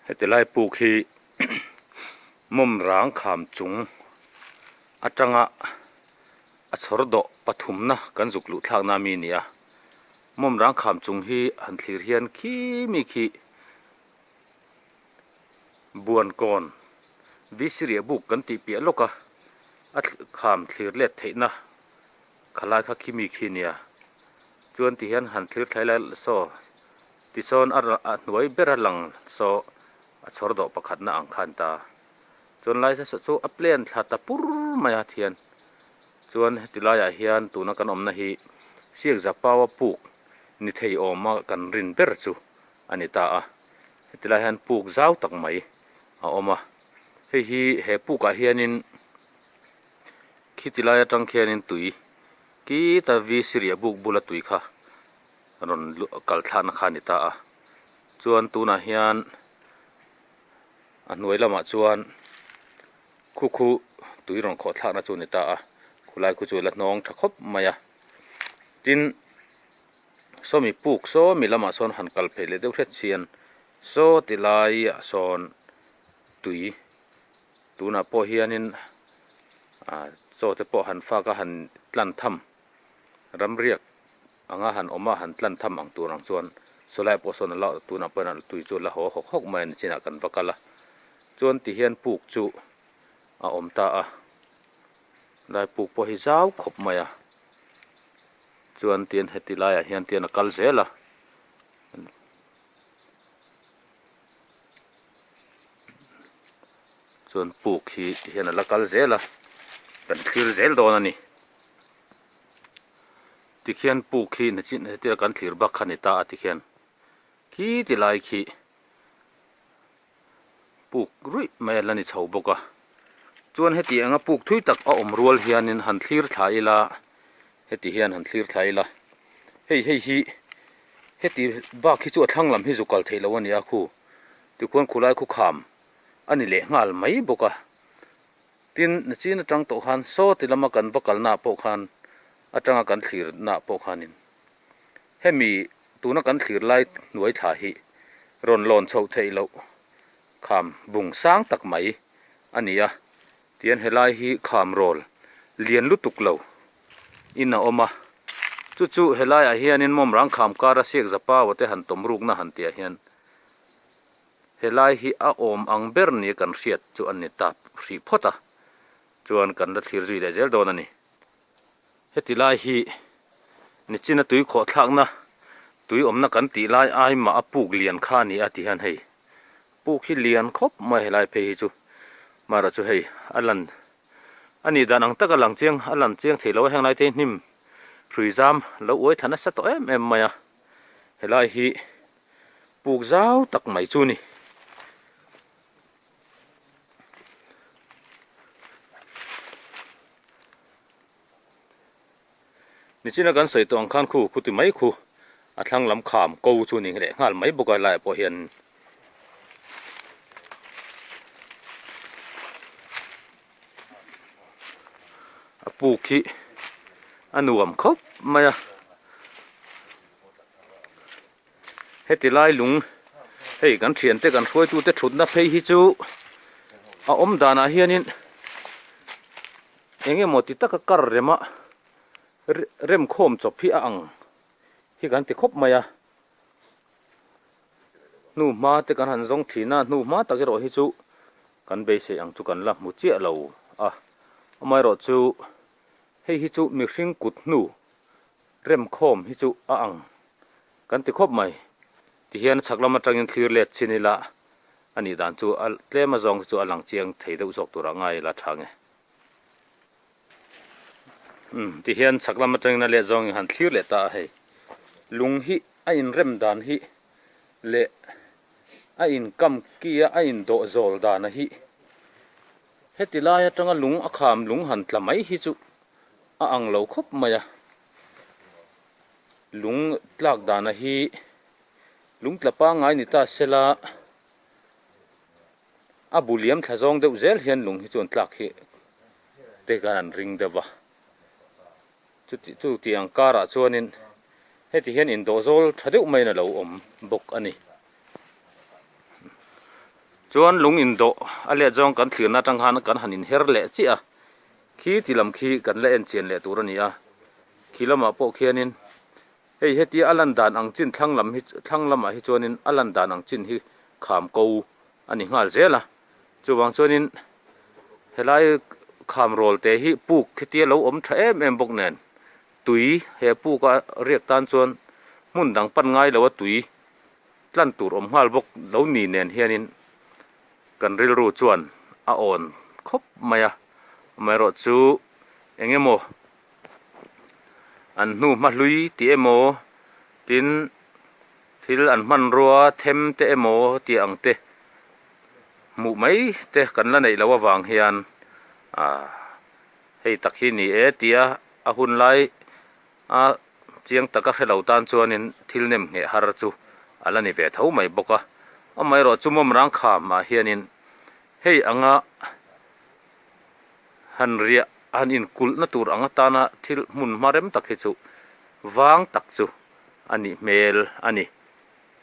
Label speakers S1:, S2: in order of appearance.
S1: Heti lai puk hi mawm rang kham chung atanga a chhawr dawh pathumna kan zuk luh thlakna ami a ni a. Mawm rang kham chung hi han thlir hian khi mi khi Buankawn Visiriah buk kan tih piah lawk a, a kham thlir let theihna khalai kha khi mi khi a nia. Chuan ti hian han thlir thlai lai saw tisawn a a hnuai ber a lang saw a chhawr dawh pakhat na ang khan ta. Chuan lai saw chu a plan thla ta pur mai a thian. Chuan heti laiah hian tuna kan awmna hi Siak Zapaua puk ni thei awma kan rin ber chu a ni ta a. Heti lai hian puk zau tak mai a awm a. Hei hi he pukah hianin khiti lai atang khianin tui kita vi siriah buk bula tui kha rawn kal thlakna kha a ni ta a. Chuan tunah hian a hnuai lamah chuan khu khu tui rawn khawh thlakna chu a ni ta a. Khulai khu chu la hnawng tha khawp mai a. Tin, sawmi puk sawmi lamah sawn han kal phei leh deuh hret hian saw ti laiah sawn tui tunah pawh hianin ah chaw te pawh han fak a han tlan tham ramriak anga han awm a han tlan tham ang tur ang chuan sawlai pawh sawn a la tunah pawh hian tui chu a la haw hawk hawk mai a ni chinah kan va kal a chuan ti hian puk chu a awm ta a. Lai puk pawh hi zau khawp mai a, chuan tian heti laiah hian tian a kal zel a. Chuan puk hi ti hian a la kal zel a, kan thlir zel dawn a ni. Tikhian puk hi nachin hetia kan thlir bak kha a ni ta a tikhian khi ti lai khi. Puk ruih mai a la ni chho bawk a, chuan heti anga puk thui tak a awm rual hianin han thlir thla ila, heti hian han thlir thla ila, hei hei hi heti bak hi chu a thlang lam hi zu kal theih loh a ni a khu, tikhuan khulai khu kham a ni leh nghal mai bawk a, tin nachin atang tawh khan saw ti lama kan va kalna ah pawh khan atanga kan thlir na ah pawh khanin hemi tuna kan thlir lai hnuai thla hi. rawn lawn chhoh theih loh kham bung sang tak mai a ni a, tihian helai hi kham rawl lian lutuk lo in a awm a, chu chu helaiah hianin mawm rang kham kara siak zapaua te han tawm rukna han tihah hian helai hi a awm ang ber nia kan hriat chu a ni ta hrih phawt a, chuan kan la thlir zui leh zel dawn a ni. Heti lai hi nichina tui khawh thlakna tui awmna kan tih lai ai mah a puk lian kha a ni a ti hian hei puk hi lian khawp mai helai phei hi chu marawh chu hei a lan a nih dan ang taka lang chiang a lan chiang thei lo a heng lai te hi hnim hrui zam lo uai thla nasa tawh em em mai a helai hi puk zau tak mai chu a ni. Nichina kan sawi tawh ang khan khu khu ti mai khu a thlang lam kham ko chu ni leh nghal mai bawk a helaiah pawh hian a puk hi a nuam khawp mai a. Heti lai lung hei kan thiante kan hruaitute thutna phei hi chu a awm danah hianin eng emaw ti taka kar rema remkhawm chawp hi a ang hi kan ti khawp mai a, hnu hma te kan han zawng thin a, hnu hma tak erawh hi chu kan beisei ang chu kan la hmu chiah lo a, amaherawh chu hei hi chu mihring kut hnu remkhawm hi chu a ang kan ti khawp mai. Tihian chhak lam atangin thlir let chin ila a nih dan chu a tlem a zawng te chu a lang chiang thei deuh zawk turah ngai ila tha nge. Umm tihian chhak lam atangin a let zawngin han thlir leh ta a hei. Lung hi a inrem dan hi leh a inkam ki a a indawh zawl dan a hi heti lai atanga lung a kham lung han tla mai hi chu a ang lo khawp mai a. Lung tlak dana hi lung tla pangngai ni ta sela a bu liam thla zawng deuh zel hian lung hi chuan tlak hi te khan an ring deuh va chuti chu tiang karah chuanin heti hian indawh zawl tha deuh maiin a lo awm bawk a ni. Chuan lung indawh a let zawng kan thlirna atang khan kan han inher leh chiah a, khi ti lam khi kan la en chian leh tur a ni a, khi lamah pawh khianin hei hetia a lan dan ang chin thlang lam hi thlang lamah hi chuanin a lan dan ang chin hi kham ko a ni nghal zel a, chuvang chuanin helai kham rawl te hi puk hetia lo awm tha em em bawk nen tui he puk a riak tan chuan hmun dang pan ngai lo a tui tlan tur awm nghal bawk lo ni nen hianin kan rilru chuan a awn khawp mai a, amaherawh chu eng emaw an hnu hma hlui tih emaw tin thil an hmanrua them te emaw tih ang te hmuh mai te kan la neih loh avang hian ah hei tak hi ni e tia a hun lai a chiang taka hre lo tan chuanin thil nem ngheh har chu a la ni ve tho mai bawk a, amaherawh chu mawmrang kham ah hianin hei anga han riah han inkulh na tur ang atana thil hmun hma rem tak hi chu vang tak chu a nih hmel a ni.